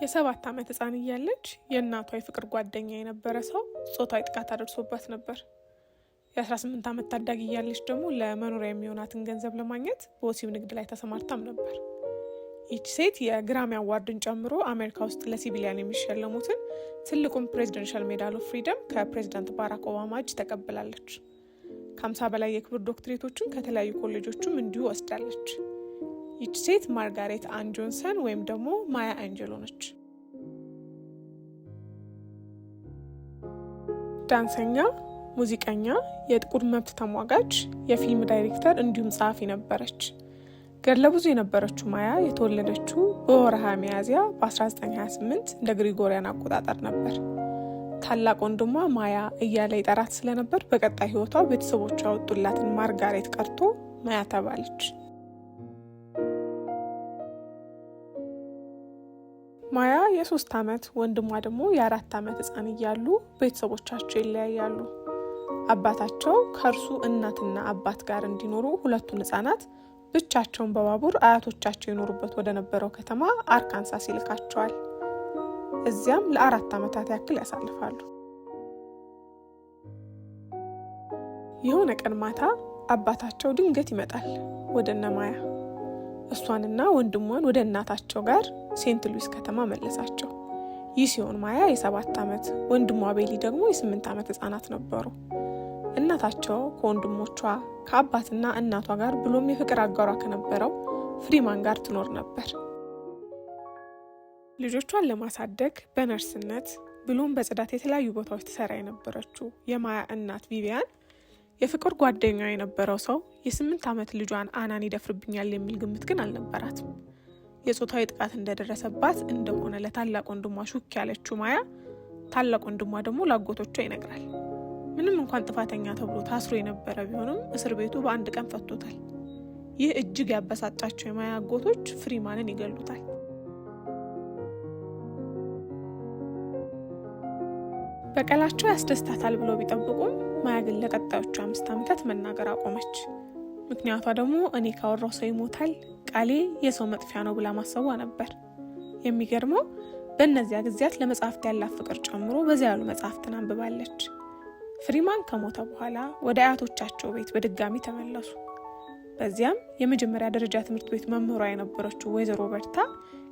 የ7 ዓመት ሕፃን እያለች የእናቷ የፍቅር ጓደኛ የነበረ ሰው ጾታዊ ጥቃት አድርሶባት ነበር። የ18 ዓመት ታዳጊ እያለች ደግሞ ለመኖሪያ የሚሆናትን ገንዘብ ለማግኘት በወሲብ ንግድ ላይ ተሰማርታም ነበር። ይህች ሴት የ Grammy Award ን ጨምሮ አሜሪካ ውስጥ ለ civilian የሚሸለሙትን ትልቁን Presidential Medal of Freedom ከፕሬዚዳንት ባራክ ኦባማ እጅ ተቀብላለች። ከ50 በላይ የክብር ዶክትሬቶችን ከተለያዩ ኮሌጆችም እንዲሁ ወስዳለች። ይህች ሴት ማርጋሬት አን ጆንሰን ወይም ደግሞ ማያ አንጀሎ ነች። ዳንሰኛ፣ ሙዚቀኛ፣ የጥቁር መብት ተሟጋች፣ የፊልም ዳይሬክተር እንዲሁም ጸሐፊ ነበረች። ገድለ ብዙ የነበረችው ማያ የተወለደችው በወርሃ ሚያዝያ በ1928 እንደ ግሪጎሪያን አቆጣጠር ነበር። ታላቅ ወንድሟ ማያ እያለ ይጠራት ስለነበር በቀጣይ ሕይወቷ ቤተሰቦቿ ያወጡላትን ማርጋሬት ቀርቶ ማያ ተባለች። ማያ የ3 ዓመት ወንድሟ ደግሞ የ4 ዓመት ሕፃን እያሉ ቤተሰቦቻቸው ይለያያሉ። አባታቸው ከእርሱ እናትና አባት ጋር እንዲኖሩ ሁለቱን ሕፃናት ብቻቸውን በባቡር አያቶቻቸው ይኖሩበት ወደ ነበረው ከተማ አርካንሳስ ይልካቸዋል። እዚያም ለ4 ዓመታት ያክል ያሳልፋሉ። የሆነ ቀን ማታ አባታቸው ድንገት ይመጣል ወደ እነ ማያ። እሷንና ወንድሟን ወደ እናታቸው ጋር ሴንት ሉዊስ ከተማ መለሳቸው። ይህ ሲሆን ማያ የ7 ዓመት ወንድሟ ቤሊ ደግሞ የ8 ዓመት ሕፃናት ነበሩ። እናታቸው ከወንድሞቿ ከአባትና እናቷ ጋር ብሎም የፍቅር አጋሯ ከነበረው ፍሪማን ጋር ትኖር ነበር። ልጆቿን ለማሳደግ በነርስነት ብሎም በጽዳት የተለያዩ ቦታዎች ትሰራ የነበረችው የማያ እናት ቪቪያን የፍቅር ጓደኛዋ የነበረው ሰው የ8 ዓመት ልጇን አናን ይደፍርብኛል የሚል ግምት ግን አልነበራትም። የጾታዊ ጥቃት እንደደረሰባት እንደሆነ ለታላቅ ወንድሟ ሹክ ያለችው ማያ ታላቅ ወንድሟ ደግሞ ላጎቶቿ ይነግራል። ምንም እንኳን ጥፋተኛ ተብሎ ታስሮ የነበረ ቢሆንም እስር ቤቱ በአንድ ቀን ፈቶታል። ይህ እጅግ ያበሳጫቸው የማያ አጎቶች ፍሪማንን ይገሉታል። በቀላቸው ያስደስታታል ብለው ቢጠብቁም ማያ ግን ለቀጣዮቹ 5 ዓመታት መናገር አቆመች። ምክንያቷ ደግሞ እኔ ካወራው ሰው ይሞታል፣ ቃሌ የሰው መጥፊያ ነው ብላ ማሰቧ ነበር። የሚገርመው በእነዚያ ጊዜያት ለመጽሐፍት ያላት ፍቅር ጨምሮ በዚያ ያሉ መጽሐፍትን አንብባለች። ፍሪማን ከሞተ በኋላ ወደ አያቶቻቸው ቤት በድጋሚ ተመለሱ። በዚያም የመጀመሪያ ደረጃ ትምህርት ቤት መምህሯ የነበረችው ወይዘሮ በርታ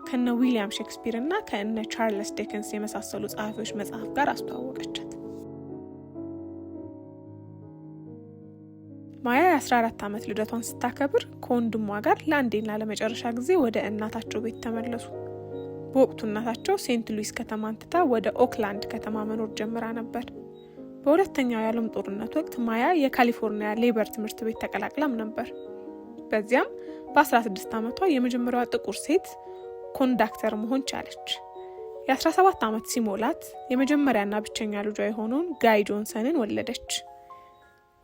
ከነ ዊሊያም ሼክስፒር እና ከነ ቻርልስ ዲከንስ የመሳሰሉ ጸሐፊዎች መጽሐፍ ጋር አስተዋወቀቻት። ማያ የ14 ዓመት ልደቷን ስታከብር ከወንድሟ ጋር ለአንዴና ለመጨረሻ ጊዜ ወደ እናታቸው ቤት ተመለሱ። በወቅቱ እናታቸው ሴንት ሉዊስ ከተማን ትታ ወደ ኦክላንድ ከተማ መኖር ጀምራ ነበር። በሁለተኛው የዓለም ጦርነት ወቅት ማያ የካሊፎርኒያ Labor ትምህርት ቤት ተቀላቅላም ነበር። በዚያም በ16 ዓመቷ የመጀመሪያዋ ጥቁር ሴት conductor መሆን ቻለች። የ17 ዓመት ሲሞላት የመጀመሪያና ብቸኛ ልጇ የሆነውን ጋይ ጆንሰንን ወለደች።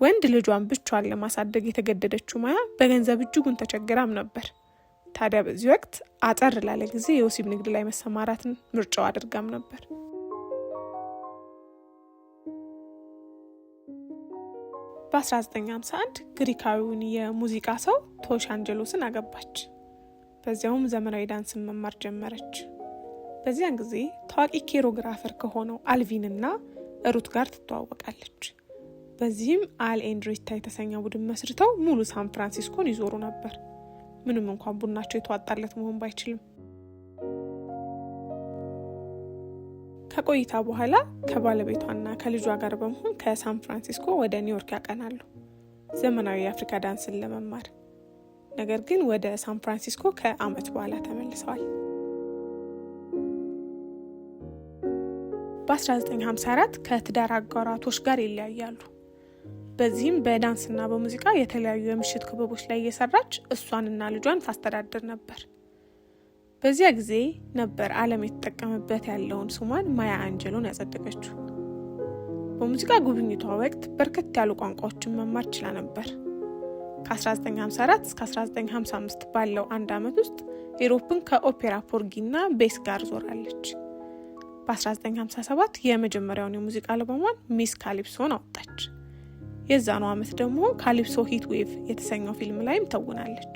ወንድ ልጇን ብቻዋን ለማሳደግ የተገደደችው ማያ በገንዘብ እጅጉን ተቸግራም ነበር። ታዲያ በዚህ ወቅት አጠር ላለ ጊዜ የወሲብ ንግድ ላይ መሰማራትን ምርጫው አድርጋም ነበር። በ1951 ግሪካዊውን የሙዚቃ ሰው ቶሽ አንጀሎስን አገባች። በዚያውም ዘመናዊ ዳንስን መማር ጀመረች። በዚያን ጊዜ ታዋቂ choreographer ከሆነው አልቪንና ሩት ጋር ትተዋወቃለች። በዚህም አል ኤንድ ሪታ የተሰኘ ቡድን መስርተው ሙሉ ሳን ፍራንሲስኮን ይዞሩ ነበር። ምንም እንኳን ቡድናቸው የተዋጣለት መሆን ባይችልም። ከቆይታ በኋላ ከባለቤቷና ከልጇ ጋር በመሆን ከሳን ፍራንሲስኮ ወደ ኒውዮርክ ያቀናሉ ዘመናዊ የአፍሪካ ዳንስን ለመማር። ነገር ግን ወደ ሳን ፍራንሲስኮ ከአመት በኋላ ተመልሰዋል። በ1954 ከትዳር አጋራቶች ጋር ይለያያሉ። በዚህም በዳንስና በሙዚቃ የተለያዩ የምሽት ክበቦች ላይ እየሰራች እሷንና ልጇን ታስተዳድር ነበር። በዚያ ጊዜ ነበር ዓለም የተጠቀመበት ያለውን ስሟን ማያ አንጀሎን ያጸደቀችው። በሙዚቃ ጉብኝቷ ወቅት በርከት ያሉ ቋንቋዎችን መማር ችላ ነበር። ከ1954 እስከ 1955 ባለው አንድ ዓመት ውስጥ ዩሮፕን ከኦፔራ ፖርጊና ቤስ ጋር ዞራለች። በ1957 የመጀመሪያውን የሙዚቃ አልበሟን ሚስ ካሊፕሶን አወጣች። የዛኑ ዓመት ደግሞ Calypso Heat Wave የተሰኘው ፊልም ላይም ተውናለች።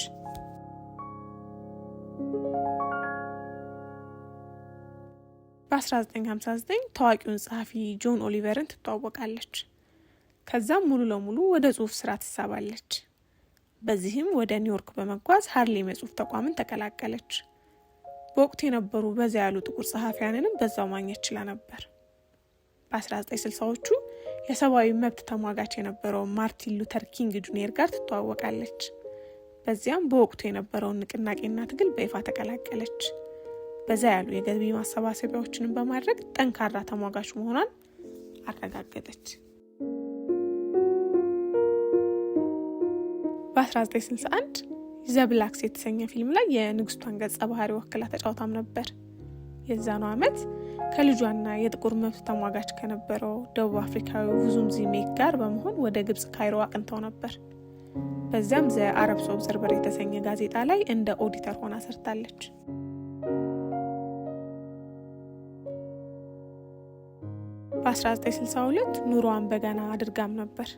በ1959 ታዋቂውን ጸሐፊ ጆን ኦሊቨርን ትተዋወቃለች። ከዛም ሙሉ ለሙሉ ወደ ጽሑፍ ስራ ትሳባለች። በዚህም ወደ ኒውዮርክ በመጓዝ ሃርሌም የጽሑፍ ተቋምን ተቀላቀለች። በወቅቱ የነበሩ በዛ ያሉ ጥቁር ጸሐፊያንንም በዛው ማግኘት ችላ ነበር። በ1960ዎቹ የሰብአዊ መብት ተሟጋች የነበረው ማርቲን ሉተር ኪንግ ጁኒየር ጋር ትተዋወቃለች። በዚያም በወቅቱ የነበረውን ንቅናቄና ትግል በይፋ ተቀላቀለች። በዛ ያሉ የገቢ ማሰባሰቢያዎችንም በማድረግ ጠንካራ ተሟጋች መሆኗን አረጋገጠች። በ1961 The Blacks የተሰኘ ፊልም ላይ የንግስቷን ገጸ ባህሪ ወክላ ተጫውታም ነበር። የዛኑ ዓመት ከልጇና የጥቁር መብት ተሟጋች ከነበረው ደቡብ አፍሪካዊ ቩሱሙዚ ሜክ ጋር በመሆን ወደ ግብጽ ካይሮ አቅንተው ነበር። በዚያም The Arab Observer የተሰኘ ጋዜጣ ላይ እንደ ኦዲተር ሆና ሰርታለች። በ1962 ኑሮዋን በጋና አድርጋም ነበር።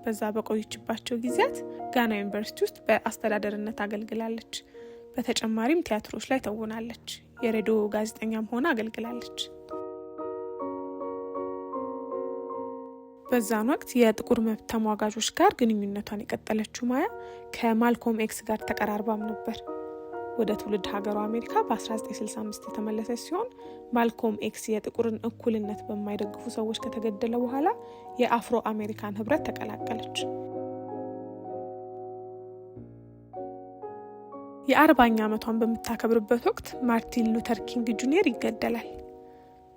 በዛ በቆየችባቸው ጊዜያት ጋና ዩኒቨርሲቲ ውስጥ በአስተዳደርነት አገልግላለች። በተጨማሪም ቲያትሮች ላይ ተውናለች። የሬዲዮ ጋዜጠኛም ሆና አገልግላለች። በዛን ወቅት የጥቁር መብት ተሟጋቾች ጋር ግንኙነቷን የቀጠለችው ማያ ከማልኮም ኤክስ ጋር ተቀራርባም ነበር። ወደ ትውልድ ሀገሯ አሜሪካ በ1965 የተመለሰች ሲሆን ማልኮም ኤክስ የጥቁርን እኩልነት በማይደግፉ ሰዎች ከተገደለ በኋላ የአፍሮ አሜሪካን ህብረት ተቀላቀለች። የ40ኛ ዓመቷን በምታከብርበት ወቅት ማርቲን ሉተር ኪንግ ጁኒየር ይገደላል።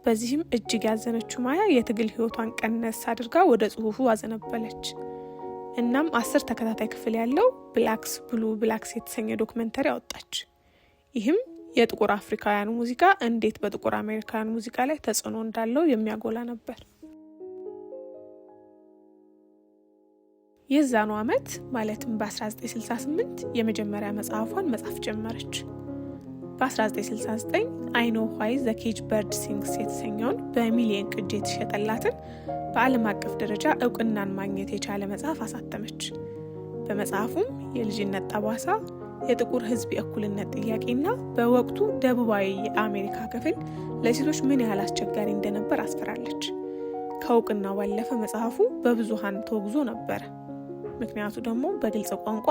በዚህም እጅግ ያዘነችው ማያ የትግል ህይወቷን ቀነስ አድርጋ ወደ ጽሁፉ አዘነበለች። እናም 10 ተከታታይ ክፍል ያለው Blacks Blue Blacks የተሰኘ ዶክመንተሪ አወጣች። ይህም የጥቁር አፍሪካውያን ሙዚቃ እንዴት በጥቁር አሜሪካውያን ሙዚቃ ላይ ተጽዕኖ እንዳለው የሚያጎላ ነበር። የዛኑ ዓመት ማለትም በ1968 የመጀመሪያ መጽሐፏን መጻፍ ጀመረች። በ1969 I Know Why the Caged Bird Sings የተሰኘውን በሚሊየን ቅጂ የተሸጠላትን በዓለም አቀፍ ደረጃ እውቅናን ማግኘት የቻለ መጽሐፍ አሳተመች። በመጽሐፉም የልጅነት ጠባሳ፣ የጥቁር ሕዝብ የእኩልነት ጥያቄና በወቅቱ ደቡባዊ የአሜሪካ ክፍል ለሴቶች ምን ያህል አስቸጋሪ እንደነበር አስፍራለች። ከእውቅናው ባለፈ መጽሐፉ በብዙሃን ተወግዞ ነበረ። ምክንያቱ ደግሞ በግልጽ ቋንቋ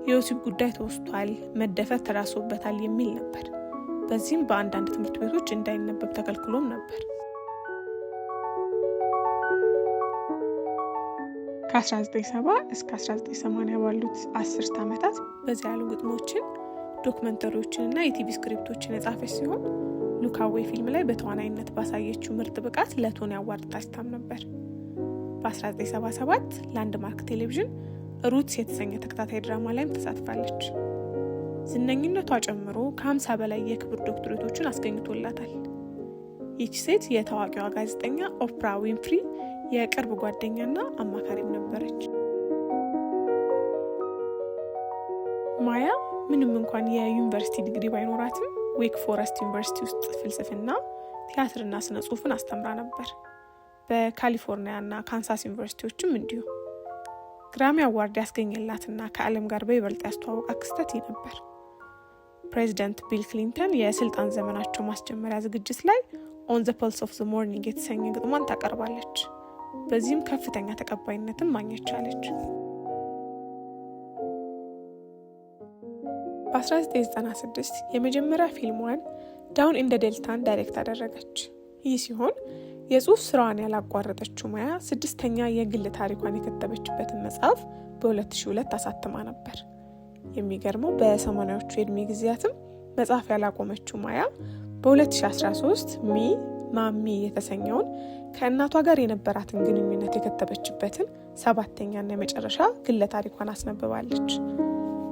የወሲብ ጉዳይ ተወስቷል፣ መደፈር ተዳሶበታል የሚል ነበር። በዚህም በአንዳንድ ትምህርት ቤቶች እንዳይነበብ ተከልክሎም ነበር። ከ1970 እስከ 1980 ባሉት አስርት ዓመታት በዚያ ያሉ ግጥሞችን፣ ዶክመንተሪዎችንና የቲቪ ስክሪፕቶችን የጻፈች ሲሆን Look Away ፊልም ላይ በተዋናይነት ባሳየችው ምርጥ ብቃት ለ Tony Award ታጭታም ነበር። በ1977 ላንድማርክ ቴሌቪዥን Roots የተሰኘ ተከታታይ ድራማ ላይም ተሳትፋለች። ዝነኝነቷ ጨምሮ ከ50 በላይ የክብር ዶክትሬቶችን አስገኝቶላታል። ይቺ ሴት የታዋቂዋ ጋዜጠኛ ኦፕራ ዊንፍሪ የቅርብ ጓደኛና አማካሪም ነበረች። ማያ ምንም እንኳን የዩኒቨርሲቲ ዲግሪ ባይኖራትም ዌክ ፎረስት ዩኒቨርሲቲ ውስጥ ፍልስፍና፣ ቲያትርና ስነ ጽሁፍን አስተምራ ነበር። በካሊፎርኒያ እና ካንሳስ ዩኒቨርሲቲዎችም እንዲሁ። Grammy Award ያስገኘላትና ከዓለም ጋር በይበልጥ ያስተዋወቃት ክስተት ይህ ነበር። ፕሬዚደንት ቢል ክሊንተን የስልጣን ዘመናቸው ማስጀመሪያ ዝግጅት ላይ On the Pulse of the Morning የተሰኘ ግጥሟን ታቀርባለች። በዚህም ከፍተኛ ተቀባይነትን ማግኘት ቻለች። በ1996 የመጀመሪያ ፊልሟን Down in the Delta ን direct አደረገች። ይህ ሲሆን የጽሁፍ ስራዋን ያላቋረጠችው ማያ 6ኛ የግል ታሪኳን የከተበችበትን መጽሐፍ በ2002 አሳትማ ነበር። የሚገርመው በ80ዎቹ የእድሜ ጊዜያትም መጽሐፍ ያላቆመችው ማያ በ2013 Me Ma Me የተሰኘውን ከእናቷ ጋር የነበራትን ግንኙነት የከተበችበትን 7ኛና የመጨረሻ ግለ ታሪኳን አስነብባለች።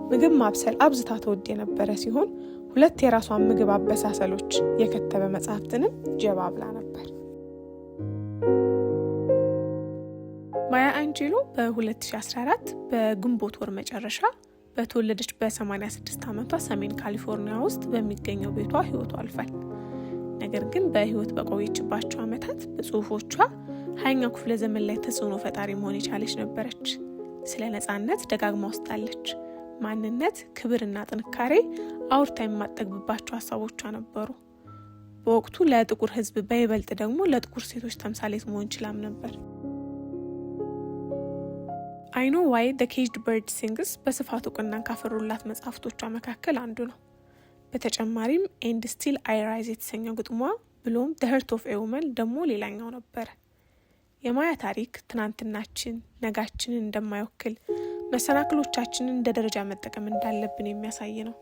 ምግብ ማብሰል አብዝታ ትወድ የነበረ ሲሆን 2 የራሷን ምግብ አበሳሰሎች የከተበ መጽሐፍትንም ጀባ ብላ ነበር። ማያ አንጄሎ በ2014 በግንቦት ወር መጨረሻ በተወለደች በ86 ዓመቷ ሰሜን ካሊፎርኒያ ውስጥ በሚገኘው ቤቷ ህይወቷ አልፏል። ነገር ግን በህይወት በቆየችባቸው ዓመታት በጽሁፎቿ 20ኛው ክፍለ ዘመን ላይ ተጽዕኖ ፈጣሪ መሆን የቻለች ነበረች። ስለ ነጻነት ደጋግማ ወስታለች። ማንነት፣ ክብርና ጥንካሬ አውርታ የማጠግብባቸው ሀሳቦቿ ነበሩ። በወቅቱ ለጥቁር ሕዝብ፣ በይበልጥ ደግሞ ለጥቁር ሴቶች ተምሳሌት መሆን ችላም ነበር። I Know Why the Caged Bird Sings በስፋት እውቅናን ካፈሩላት መጽሐፍቶቿ መካከል አንዱ ነው። በተጨማሪም And Still I Rise የተሰኘው ግጥሟ ብሎም The Heart of a Woman ደግሞ ሌላኛው ነበረ። የማያ ታሪክ ትናንትናችን ነጋችንን እንደማይወክል፣ መሰናክሎቻችንን እንደ ደረጃ መጠቀም እንዳለብን የሚያሳይ ነው።